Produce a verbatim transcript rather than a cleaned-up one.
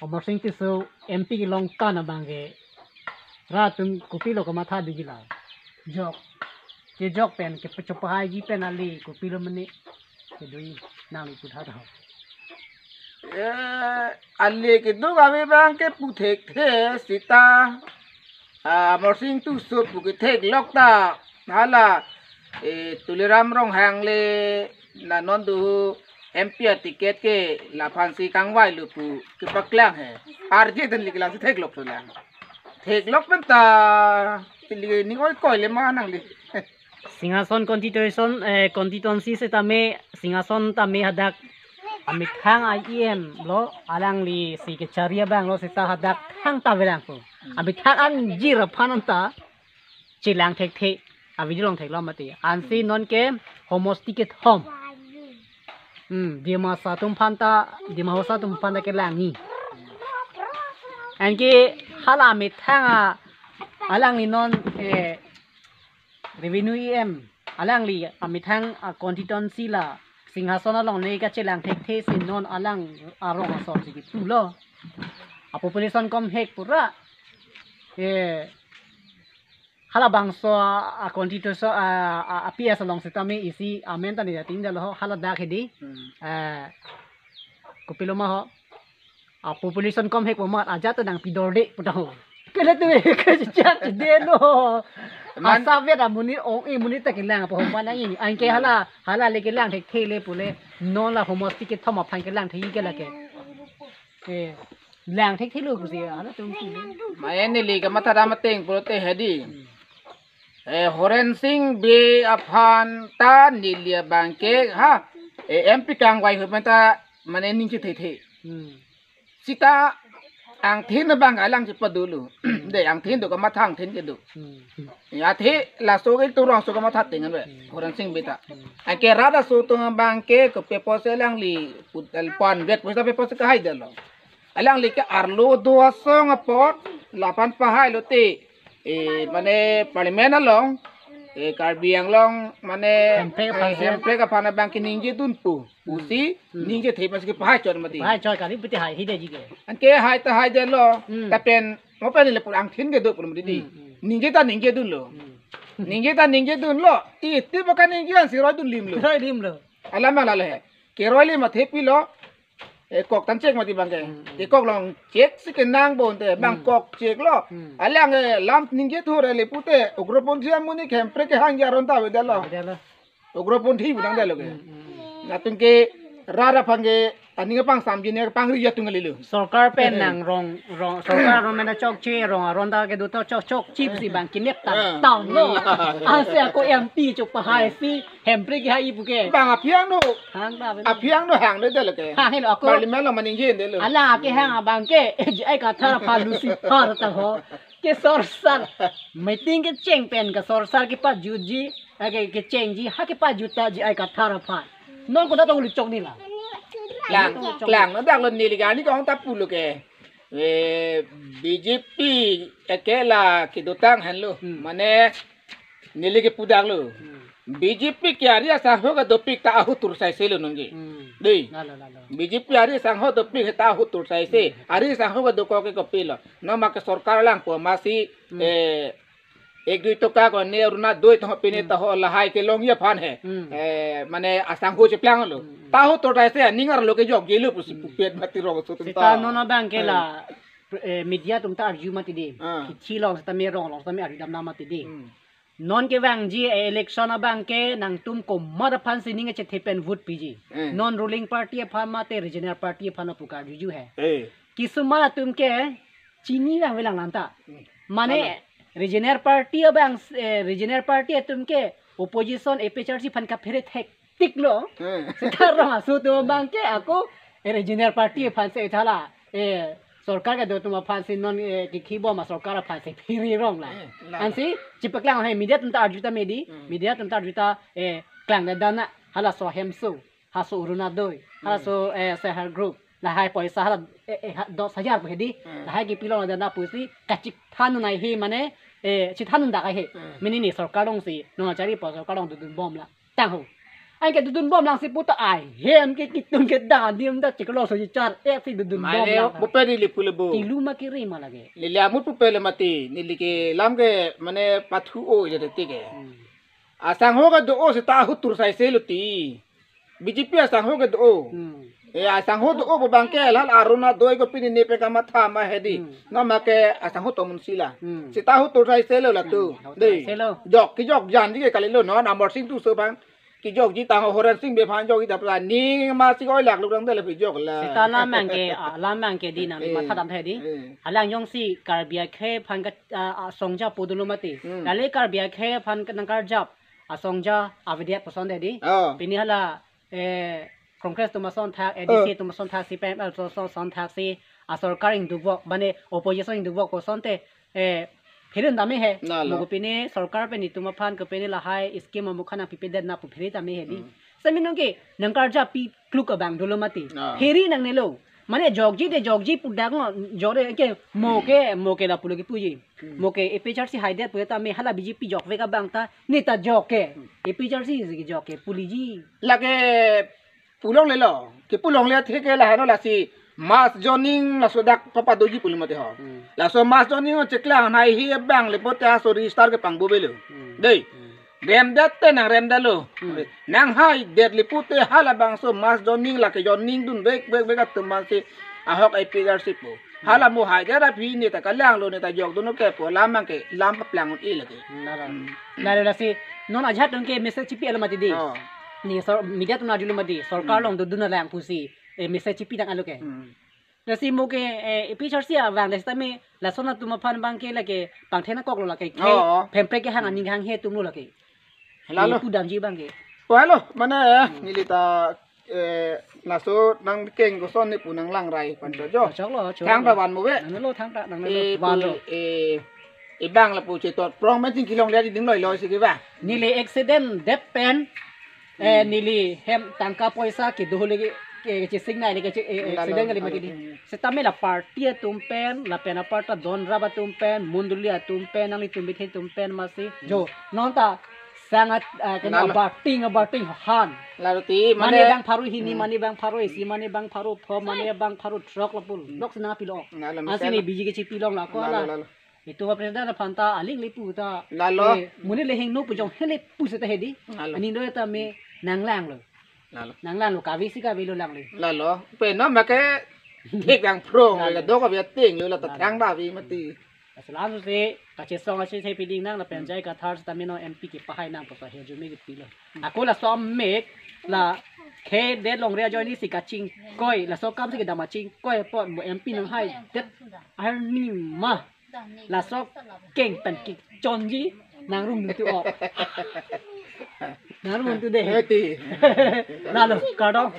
Amarsing Tisso M P kelong kan abang ke rat atum kopilo kamatha digi la. Jok. Kejok pen kepachopahaiji pen ale kopilo mene. Kedui nangli putha tha. Eh, ale keduk ave abang ke pu thekthe seta. Ah, Amarsing Tisso pu ketheklok ta. Hala, eh, Tuliram Ronghang le na non do M P a ticket ke laphan si kangvai lo pu kepaklang he. Arje den le kelang si theklok lo lang. Theklok pen ta. Pili ning oi koi le ma nangli. Singhason constitution, eh, constituency setame, Singhason tame hadak amethang a E M lo, alangli si kechari abang lo seta hadak thangta avelang po. Amethang anjir aphan anta chelang thekthe, a video long theklong mati. Ansi non ke homosti kethom. Hmm, Dimasa atum aphanta, Dima Hasao atum aphanta kelangji. Anke hala amethang a, alangli non, eh, Revenue E M, alangli amethang a constituency la Singhason along ne kachelang thekthe si non alang arong asor si kipulo. A population kom hek pura. Eh, halabangso a, a constituency a, a, a P S along setame isi amen ta ne jating dalo ho, hala dak hedi. Hmm. Eh, kopilo ma ho. A population kom hek po mat ajat nangpidorde pu ta ho. Kele tu ke chak de no. Man- Asa vet amonit ong-e monit ta kelang po mana ini. Anke hala, hala le kelang thekthe le pule. Non la homosti kethom aphan kelang thek ke lake. Eh, lang thekthe lo pusi hala tum. Main neli kamatha dam ateng pulote hedi. Eh, Horensing Bey aphan ta neli abang ke ha. Eh, M P kangvai hu pen ta mane ning chethekthe. Hmm. Seta angthin abang alang chepadolo. De angthin do kamatha angthin kedo. Hmm. Ya the laso ke turong so kamatha tengan be. Horensing Bey ta. Hmm. Anke rat aso atum abang ke kopi apotsi alangli put alpan vet pusi kopi apotsi kahai detlo. Alangli ke arlo do asong apot laphan pahai lote. Eh, mane parliament along, eh, Karbi Anglong mane Hemprek aphan eh, se. Hemprek aphan abang ke ningje dun pu. Pusi, hmm, ningje thep mas ke pahai chot mati. Pahai chot kali piti hai hide ji ke. Anke hai ta hai detlo. Hmm. Lapen mo pen le pura angthin kedo pura mati di. Hmm, hmm. Ningje ta ningje dunlo. Hmm. Ningje ta ningje dunlo. Iti baka ningje an si roi dun limlo. Roi limlo. Alam ala le. Keroi lim athe pilo. Eh, kok tan chek mati abang ke. Hmm, hmm. Ke kok long chek si kenang bonte, abang, hmm, kok cheklo. Hmm. Alang, eh, lam ningje thur le pute, ugroponthi amonit ke Hemprek kehang aron ta ave detlo. Ave detlo. Ugroponthi pu nang detlo ke. Hmm, hmm. Latum ke rat aphan ke aning pangsamji ne pangri atum kalilo. Sorkar pen, eh, nang rong, rong, sorkar aron mena chokche, rong aron ta kedo to chok chokche si abang kinep tan, eh, tan lo. Ase ako M P chopahai si Hemprek kehai pu ke. Bang aphi angno. Hang ta ave. Aphi angno hang de lo ke. Hang helo ako. Parliament along maningje detlo. Ala kehang abang ke. J I Kathar aphan Lucifer ta ho. Ke sorsar. Meeting kecheng pen ke sorsar kepajutji. Ake kechengji ha kepajut ta J I Kathar aphan. Non koda tong luchok nila. Klang, klang. Nang dak lo neli gani kong ta pulo ke. Eh, B J P eke la kedotang henlo. Hmm. Mane neli kepu daklo. Hmm. B J P ke ari asangho kedopik ta ahut tur saise lo nungji. Hmm. Dei. Lalo, lalo. B J P ari asangho dopik ta ahut tur saise. Hmm. Ari asangho kedokok ke kopilo. Non ma ke sorkar lang po masi, hmm, eh, ek dui toka ko ne Arunodoi to pine, hmm, ta ho lahai kelongji aphan he. Hmm. Eh, mane asangho cheplanglo. Hmm. Ta ahut tur saise aning arlo kejokjelo pusi, hmm, pupet mati rong so tum. Seta ta. Non abang ke la, hmm, eh, media atum ta arju mati di. Ah. Kithi long setame rong long setame arju dam dam mati di. Hmm. Non kevangji, eh, election abang ke nangtum komat aphan si ning chethe pen vote piji. Hmm. Non ruling party aphan mate regional party aphan apu karjuju he. Eh. Kisuman atum ke chini lang velang lanta. Hmm. Mane, alo, regional party abang, eh, regional party atum ke opposition A P H L C aphan kaphere thektik lo. Hmm. Sekarang aso atum abang ke ako, eh, regional party aphan se thala, eh, sorkar kedo atum aphan si non, eh, kikhi bom a sorkar aphan si phiri rong la. Hmm, la. Ansi chepaklang he media atum ta arju ta medi, hmm, media atum ta arju ta, eh, klang da dana halaso Hemso. Halaso Arunodoi, hmm, halaso, eh, self help group. Lahai poisa hala, eh, eh, ha, dos hajar pu hedi. Hmm. Lahai kepilong dana pusi kachik thanun ai he mane, eh, chithanun dak ai he. Hmm. Mini ni sorkar along si, nong achari po sorkar along dudun bom la. Tang ho. Anke dodun bom lang si puta ai. Hem ke kitung ke dan dim ta chiklo so char. Eh si dodun bom Mane lang. Bupe neli pulo bo. Kilu ma kiri ma lagi. Neli amut pupe le mati. Neli ke lam ke mane pathu o jade tike. Hmm. Asangho ke do o seta ahut tur sai se lo ti. B J P asangho ke do o. Hmm. Eh, asangho do o bo bangke lal Aruna doi ko pini ne pe kamatha ma hedi. Hmm. Nama ke asangho to mun sila. Hmm. Seta ahut tur sai se lo la tu. Hmm, ahut Dei. Sai se lo. Jok, kijok jan di ke kali lo non Amar Sing tu so bang. Kijok ji tang Horen Sing be phan jok ji ta pla ni ma si koi lak luk dang de le pi jok la. Seta lam bangke, ah, lam bangke di nangli Eh. matha dam the di. Eh. Alang jongsi Karbi akhei aphan ke, ah, ah, songja pu dolo mati. Hmm. Lale Karbi akhei aphan ke nangkarjap asongja avedet puson de di. Oh. Pini hala, eh, Congress atum ason thak, A D C Oh. atum ason thak, C P I M atum ason, ason thak si, asorkar ingdukvok, mane opposition ingdukvok puson te, eh, pherun dam he. Nalo. Mo kopine sorkar pen itum aphan kopine lahai scheme amukhan nangpipedet na pu phere dam he di. Hmm. Semi nong ke nangkarjap pi kluk abang dolo mati. Ah. Phere nangnelo. Mane jokji de jokji pu dak ngo jore ke mo ke, mo ke lapulo kipuji. Hmm. Mo ke A P H R C haidet pu ta me hala B J P jokvek abang ta ne ta jok ke. Hmm. A P H R C si jok ke puliji. Lake pulonglelo, kepulongle atheke laheno lasi mass joining laso dak papadoji pulo mati ho. Hmm. Laso mass joining o cheklang nai hi abang le pote aso register ke pangbo belo. Hmm. Dei. Hmm. Remdet te nangremdetlo. Hmm. Nanghaidet le pote halabangso mass joining lake joining dunvek vek vek atum masi ahok A P H R C pu. Hala mo haidet aphi ne ta kalanglo ne ta jokdunlo ke pu lam bangke lam paplang un-e lake. Nara. Hmm. Nara lasi non ajat dong ke message chipi alo mati di. Oh. Ne sor media atum nangdunlo mati. Sorkar Hmm. along dodun alang pusi. Eh, message chipi dang alo ke. Hmm. Lasi mo ke, eh, A P H R C abang de sitame lason atum aphan bangke lake pangthena koklo lake. Ke Oh. phemprek kehang aning hanghe atumlo lake. Lalo. Pu damji bangke. Oh, hello, mane Hmm. neli ta eh, laso nangkeng koson ne pu nanglang rai pan to jo. Choklo, choklo. Thangta van mo ve. Nanglo thangta, nanglo Eh, van pu, lo. Eh, ibang lapu chetot prong men chingkilongle di ding loi loi si ke ba. Neli accident det pen, eh, Hmm. neli hem tangka poisa kedo le ke, ke, kechesing nai le ke che-, eh, Lalo, accident kali lalo. mati di. Sitame la party atum pen, lapen aparta don rap atum pen, mondoli atum pen, nanglitum bithe atum pen masi. Jo, non ta sangat, ah, kena Nalo. abating, abating han. Lalo ti, Mane mane bang pharo hini, Hmm. mane bang pharo isi, mane bang pharo pho, mane bang pharo throk lapu. Hmm. Lok sina pilo. Nalo, Ansi misal. ne B J P chepilong la ko Nalo, la. lalo. Itum a president aphan ta aling le pu ta. Lalo. Eh, mune le hingno pu jong hele pu seta hedi. Nalo. Ani do ta me nanglanglo. Lalo. Nanglanglo kave si kavelo langle. Lalo. Pe no make thek bang prong Lalo. le do kave ting lo la ta Lalo. thang da vi mati. Asal ansu se kachesong ase se piding nang lapen Jai Kathar sitame non M P kepahai nang pusi ahirjume kepilo. Ako laso amek la khei det longri ajoine si kachingkoi laso akam si kedam achingkoi apot mo M P nanghaidet arni ma laso akeng pen kechonji nangrung tu o. Nangrung tu de. Eti. Lalo kardom.